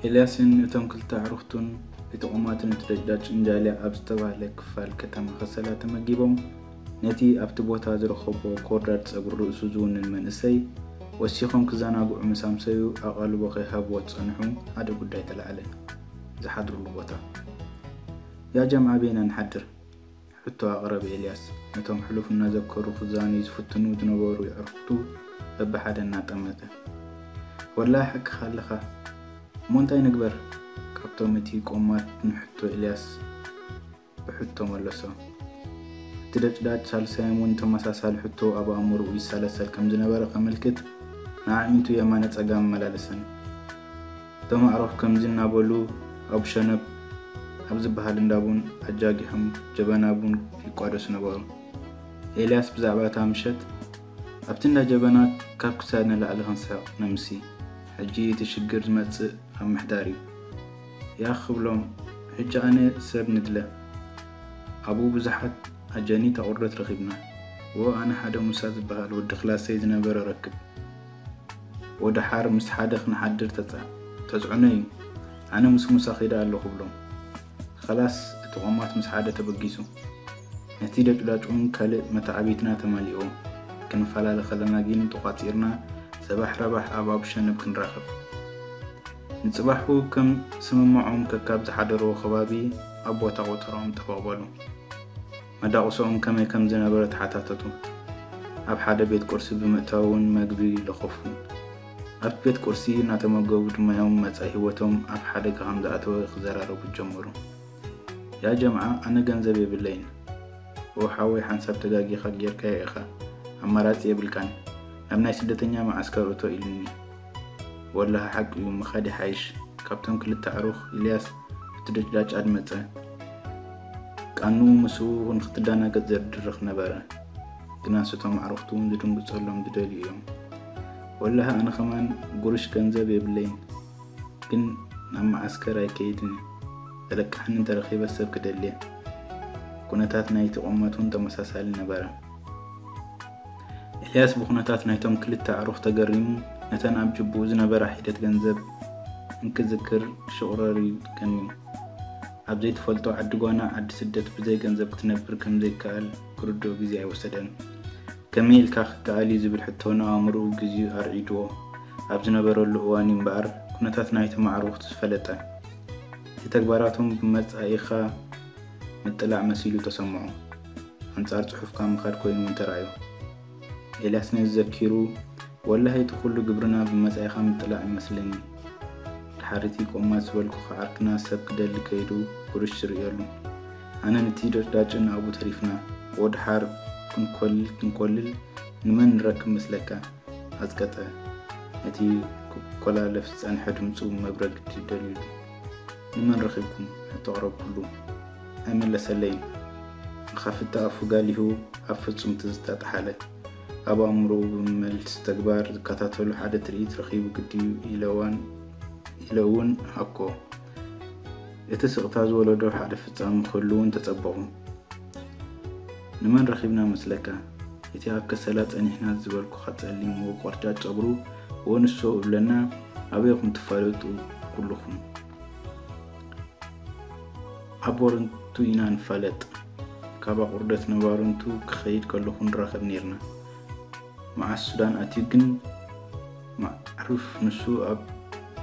ኤልያስን እቶም ክልተ ኣዕሩኽቱን እቲ ቆማትን እቲ ደጭዳጭን ጃልያ ኣብ ዝተባህለ ክፋል ከተማ ከሰላ ተመጊቦም፣ ነቲ ኣብቲ ቦታ ዝረኸቦ ኮርዳድ ጸጉሪ ርእሱ ዝውንን መንእሰይ ወሲኾም ክዘናግዑ ምስ ኣምሰዩ፣ ኣቓልቦ ከይሃብዎ ዝጸንሑ ሓደ ጉዳይ ተላዕለ። ዝሓድሩሉ ቦታ። "ያ ጀምዓ፣ ኣበይና ንሓድር?" ሕቶ ኣቕረበ ኤልያስ፣ ነቶም ሕሉፍ እናዘከሩ ክዛነዩ ዝፍትኑ ዝነበሩ ኣዕሩኽቱ በብሓደ እናጠመተ። "ወላሂ ሓቅኻ ኣለኻ። እሞ እንታይ ንግበር?" ካብቶም እቲ ቆማት ንሕቶ ኤልያስ ብሕቶ መለሶ። እቲ ደጭዳጭ ሳልሳዮም እውን ተመሳሳሊ ሕቶ ኣብ ኣእምሮኡ ይሰላሰል ከም ዝነበረ ከመልክት፣ ንኣዒንቱ የማነ ጸጋም መላለሰን። እቶም ኣዕሩኽ ከምዚ እናበሉ ኣብ ሸነብ ኣብ ዝበሃል እንዳ ቡን ኣጃጊሖም ጀበና ቡን ይቋደሱ ነበሩ። ኤልያስ ብዛዕባ እታ ምሸት፣ "ኣብቲ እንዳ ጀበና ካብ ክሳድ ንላዕሊ ክንስሕቕ ነምሲ። ሕጂ እቲ ሽግር ዝመጽእ ኣብ ምሕዳር እዩ። ያ ክብሎም፣ ሕጂ ኣነ ሰብ ንድለ። ኣብኡ ብዙሓት ኣጀኒት ኣቑርደት ረኺብና። ወ ኣነ ሓደ ሙሳ ዝበሃል ወዲ ክላሰይ ዝነበረ ረክብ። ወደሓር ምስ ሓደ ክንሓድር ተጸ-፣ ተጽዕኖ እዩ። ኣነ ምስ ሙሳ ከይደ ኣለኹ" ብሎም። ኸላስ እቲ ቆማት ምስ ሓደ ተበጊሱ። ነቲ ደጭዳጭ እውን ካልእ መተዓብይትና ተማሊእዎ። ክንፈላለ ከለና ግን ተቋጺርና ሰባሕ ረባሕ ኣብ ኣቡሸነብ ክንራኸብ። ንጽባሑ ከም ስምምዖም ከካብ ዝሓደርዎ ከባቢ ኣብ ቦታ ቆጸራኦም ጠበቕ በሉ። መዳቑሶኦም ከመይ ከም ዝነበረ ተሓታተቱ። ኣብ ሓደ ቤት ቁርሲ ብምእታው እውን መግቢ ለኸፉ። ኣብቲ ቤት ቁርሲ እናተመገቡ ድማ እዮም መጻኢ ህይወቶም ኣብ ሓደጋ ከም ዝኣተወ ክዘራረቡ ጀመሩ። "ያ ጀምዓ፣ ኣነ ገንዘብ የብለይን። ኦ ሓወይ፣ ሓንሳብ ተጋጊኻ ጌርካዮ ኢኻ። ኣማራጺ የብልካን። ናብ ናይ ስደተኛ መዓስከር እቶ" ኢሉኒ። ወላሂ ሓቂ እዩ፣ ምኻድ ይሓይሽ። ካብቶም ክልተ ኣዕሩኽ፣ ኢልያስ እቲ ደጭዳጭ ኣድመጸ። ቃንኡ ምስኡ ንክትደናገጽ ዘድርኽ ነበረ። ግናስ እቶም ኣዕሩኽቲ እውን ዝድንግጸሎም ዝደልዩ እዮም። "ወላሂ ኣነ ከማን ጉርሽ ገንዘብ የብለይን፣ ግን ናብ መዓስከር ኣይከይድን እየ። ዘለቅሓኒ እንተረኺበ ሰብ ክደሊ እየ።" ኩነታት ናይቲ ቆማት እውን ተመሳሳሊ ነበረ። ኤልያስ ብኩነታት ናይቶም ክልተ ኣዕሩኽ ተገሪሙ፣ ነተን ኣብ ጅቡኡ ዝነበራ ሒደት ገንዘብ እንክዝክር ሽቑረር እዩ ቀንዩ። ኣብ ዘይትፈልጦ ዓዲ ጓና፣ ዓዲ ስደት፣ ብዘይ ገንዘብ ክትነብር ከም ዘይከኣል ክርድኦ ግዜ ኣይወሰደን። "ከመይ ኢልካ ክከኣል እዩ?" ዝብል ሕቶ ንኣእምሮኡ ግዜኡ ኣርዒድዎ። ኣብ ዝነበረሉ እዋን እዩ እምበኣር ኩነታት ናይቶም ኣዕሩኽቲ ዝፈለጠ። እቲ ተግባራቶም ብመጻኢኻ ምጥላዕ መሲሉ ተሰምዖ። ኣንጻር ጽሑፍካ ምኻድ ኮይኑ እውን ተራእዮ። ኤልያስ ነዚ ዘኪሩ፣ "ወላሂ እቲ ኩሉ ግብርና ብመጻኢኻ ምጥላዕ ይመስለኒ። ድሓር እቲ ቆማት ዝበልኩኻ ዓርክና ሰብ ክደሊ ከይዱ ጉርሽ ዝርእየሉ። ኣነን እቲ ደጭዳጭን ኣብኡ ተሪፍና። ወድሓር ክንኮልል ክንኮልል ንመን ንረክብ መስለካ?" ኣጽቀጠ። ነቲ ክኮላለፍ ዝጸንሐ ድምጹ መብረድ ደልዩሉ። "ንመን ረኺብኩም?" ሕቶ ኣቕረብኩሉ። ኣይመለሰለይን። ንኻፍታ ኣፉ ጋሊሁ ኣብ ፍጹም ትዝታ ጠሓለ። ኣብ ኣእምሮኡ ብመልሲ ተግባር ዝከታተሉ ሓደ ትርኢት ረኺቡ ግድዩ ኢለዋን ኢለ እውን ሃኮ። እቲ ስቕታ ዝወለዶ ሓደ ፍጻመ ክህሉ እውን ተጸበቑ። "ንመን ረኺብና መስለካ? እቲ ኣብ ከሰላ ጸኒሕና ዝበልኩኻ ጸሊም ወቆርጫጭ ጸጉሩ ወንሶ እብለና፣ ኣበይኹም ትፋለጡ ኩልኹም? ኣብ ቦረንቱ ኢና ንፋለጥ። ካብ ኣቑርደት ንባረንቱ ክኸይድ ከለኹ ንራኸብ ኔርና። መዓስ ሱዳን ኣትዩ ግን ማዕሩፍ ንሱ ኣብ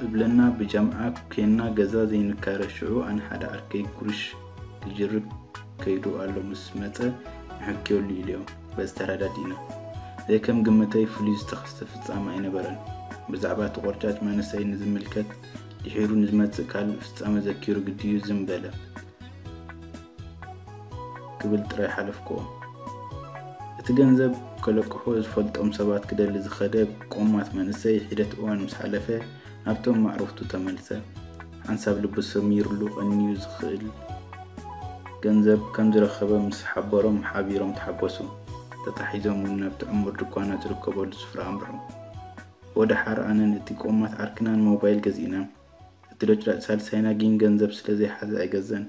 እብለና ብጃምዓ ኬንና ገዛ ዘይንካረ። ሽዑ ኣነ ሓደ ዓርከይ ጉርሽ ክጅርብ ከይዱ ኣሎ፣ ምስ መጸ ንሕክየሉ ኢለዮ። በዚ ተረዳዲእና። ዘይከም ግምተይ ፍሉይ ዝተኸስተ ፍጻመ ኣይነበረን። ብዛዕባ እቲ ቆርጫጭ መንእሰይ ንዝምልከት ድሒሩ ንዝመጽእ ካልእ ፍጻመ ዘኪሩ ግድዩ ዝም በለ" ክብል ጥራይ ሓለፍክዎ። እቲ ገንዘብ ከለቅሖ ዝፈልጦም ሰባት ክደሊ ዝኸደ ቆማት መንእሰይ ሒደት እዋን ምስ ሓለፈ ናብቶም ማዕሩፍቱ ተመልሰ። ሓንሳብ ልቡ ሰሚሩሉ ቀንዩ ዝኽእል ገንዘብ ከም ዝረኸበ ምስ ሓበሮም ሓቢሮም ተሓጎሱ። ተታሒዞም እውን ናብቲ ዕሙር ድኳናት ዝርከበሉ ስፍራ ኣምርሑ። ወደሓር ኣነን እቲ ቆማት ዓርክናን ሞባይል ገዚእና። እቲ ዶጭዳጭ ሳልሳይና ግን ገንዘብ ስለ ዘይሓዘ ኣይገዘን።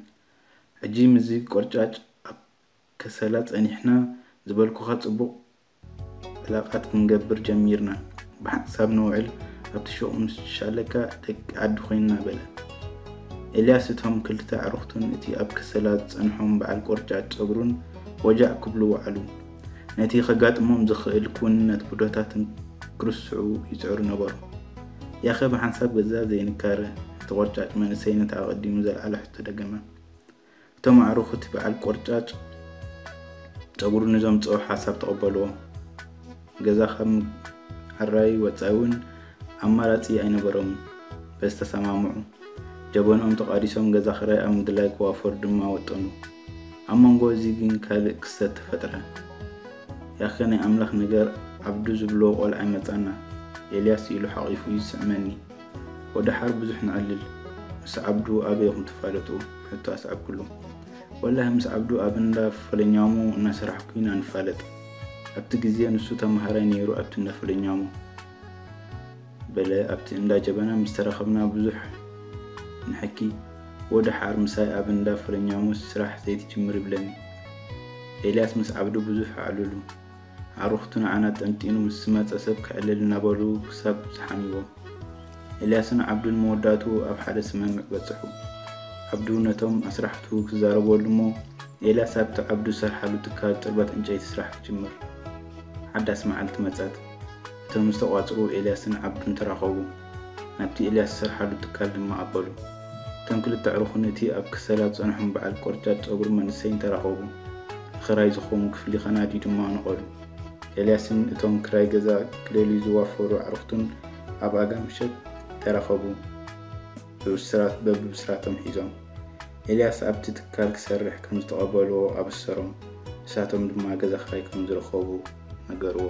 ሕጂ ምስዚ ቆርጫጭ ኣብ ከሰላ ጸኒሕና ዝበልኩኻ ጽቡቕ ዕላቓት ክንገብር ጀሚርና። ብሓንሳብ ንውዕል፣ ኣብቲ ሹቕ ምስ ሻለካ ደቂ ዓዲ ኮይንና በለ። ኤልያስ እቶም ክልተ ኣዕሩኽቱን እቲ ኣብ ከሰላ ዝጸንሖም በዓል ቆርጫጭ ጸጉሩን ወጃዕ ክብሉ ወዓሉ። ነቲ ከጋጥሞም ዝኽእል ክውንነት ብዶታትን ክርስዑ ይጽዕሩ ነበሩ። ያኸ ብሓንሳብ ገዛ ዘይንካረ፣ እቲ ቆርጫጭ መንእሰይ ነቲ ኣቐዲሙ ዘልዓለ ሕቶ ደገመ። እቶም ኣዕሩኽ እቲ በዓል ቆርጫጭ ጸጉሩ ንዘምጽኦ ሓሳብ ተቐበልዎ። ገዛ ካብ ዓራይ ወጻኢ እውን ኣማራጺ ኣይነበሮምን። በዚ ተሰማምዑ። ጀበንኦም ተቓዲሶም ገዛ ክራይ ኣብ ምድላይ ክዋፈሩ ድማ ወጠኑ። ኣብ መንጎ እዚ ግን ካልእ ክስተት ተፈጥረ። ያኸ ናይ ኣምላኽ ነገር፣ ዓብዱ ዝብሎ ቆልዓ ይመጻና። ኤልያስ ኢሉ ሓቒፉ ይስዕመኒ። ወደሓር ብዙሕ ንዕልል። ምስ ዓብዱ ኣበይ ኢኹም ትፋለጡ? ሕቶ ኣስዓብኩሉ። ወላሂ ምስ ዓብዱ ኣብ እንዳ ፈለኛሙ እናሰራሕኩ ኢና ንፋለጥ። ኣብቲ ግዜ ንሱ ተምሃራይ ነይሩ ኣብቲ እንዳ ፈለኛሙ። በለ ኣብቲ እንዳ ጀበና ምስ ተራኸብና ብዙሕ ንሕኪ። ወደሓር ምሳይ ኣብ እንዳ ፈለኛሙ ስራሕ ዘይትጅምር ይብለኒ። ኤልያስ ምስ ዓብዱ ብዙሕ ኣዕልሉ። ኣዕሩኽቱ ንዓና ጠንጢኑ ምስ ዝመጸ ሰብ ከዕልል እናበሉ ክሳብ ዝሓምይዎ። ኤልያስን ዓብዱን መወዳእትኡ ኣብ ሓደ ስምምዕ በጽሑ። ዓብዱ ነቶም ኣስራሕቱ ክዛረበሉ እሞ ኤልያስ ኣብቲ ዓብዱ ዝሰርሓሉ ትካል ጥርበት ዕንጨይቲ ስራሕ ክጅምር። ሓዳስ መዓልቲ መጻት። እቶም ዝተቋጽሩ ኤልያስን ዓብዱን ተራኸቡ። ናብቲ ኤልያስ ዝሰርሓሉ ትካል ድማ ኣበሉ። እቶም ክልተ ኣዕሩኽን እቲ ኣብ ከሰላ ዝጸንሖም በዓል ቆርጫጭ ጸጉሪ መንእሰይን ተራኸቡ። ንኽራይ ዝኸውን ክፍሊ ከናድዩ ድማ ነቐሉ። ኤልያስን እቶም ክራይ ገዛ ክደልዩ ዝዋፈሩ ኣዕሩኽቱን ኣብ ኣጋ ምሸት ተራኸቡ። ብብስራት፣ በብብስራቶም ሒዞም። ኤልያስ ኣብቲ ትካል ክሰርሕ ከም ዝተቐበልዎ ኣበሰሮም። ንሳቶም ድማ ገዛ ክራይ ከም ዝረኸቡ ነገርዎ።